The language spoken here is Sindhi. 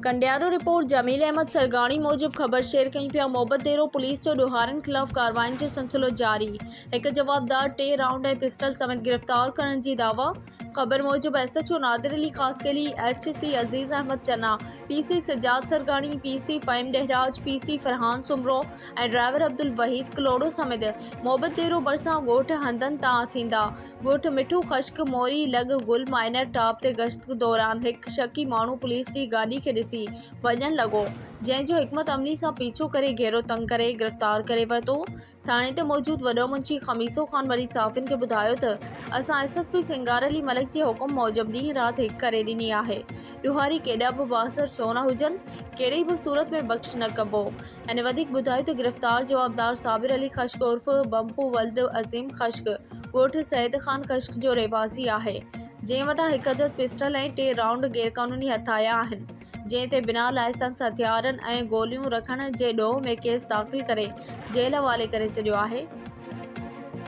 ڪنڊيارو، رپورٽ، جميل احمد سرگاڻي موجب خبر شيئر ڪيون پيا محبت ديرو پوليس جو ڏوهارين خلاف ڪارروائين جو سلسلو جاري، هڪ جوابدار ٽي رائونڊ ۽ پسٽل سميت گرفتار ڪرڻ جي دعويٰ، خبر موجب S H O Nadir Ali Khaskheli, H C Aziz Ahmed Channa, P C Sajjad Sargani, P C Faheem Dehraj, P C Farhan Soomro ۽ driver Abdul Waheed Kalhoro سميت محبت ديرو ڀرسان ڳوٺ هندن تان ٿيندا ڳوٺ مٺو خشڪ موري لڳ گل مائنر ٽاپ تي گشت دوران هڪ شڪي ماڻهو پوليس جي گاڏي کي ڏسي ڀڄڻ لڳو، جنهن جو حڪمت عملي سان پيڇو ڪري گهيرو تنگ ڪري گرفتار ڪري ورتو. ٿاڻي تي موجود وڏو منشي خميسو خان مري صحافين کي ٻڌايو ته اسان S S P Singar Ali Malik جي حڪم موجب ڏينهن رات هڪ ڪري ڏني آهي، ڏوهاري ڪيڏا به بااثر ڇو نه هجن، ڪهڙي به صورت ۾ بخش نه ڪبو. هن وڌيڪ ٻڌايو ته گرفتار جوابدار صابر علي خشڪ عرف بمپو ولد عظيم خشڪ ڳوٺ سيد خان خشڪ جو رهواسي آهي، جنهن وٽان هڪ عدد پسٽل ۽ ٽي رائونڊ غيرقانوني هٿ آيا آهن، جنهن تي بنا لائسنس هٿيارن ۽ گوليون رکڻ جي ڏوهه ۾ ڪيس داخل ڪري جيل حوالي ڪري ڇڏيو آهي.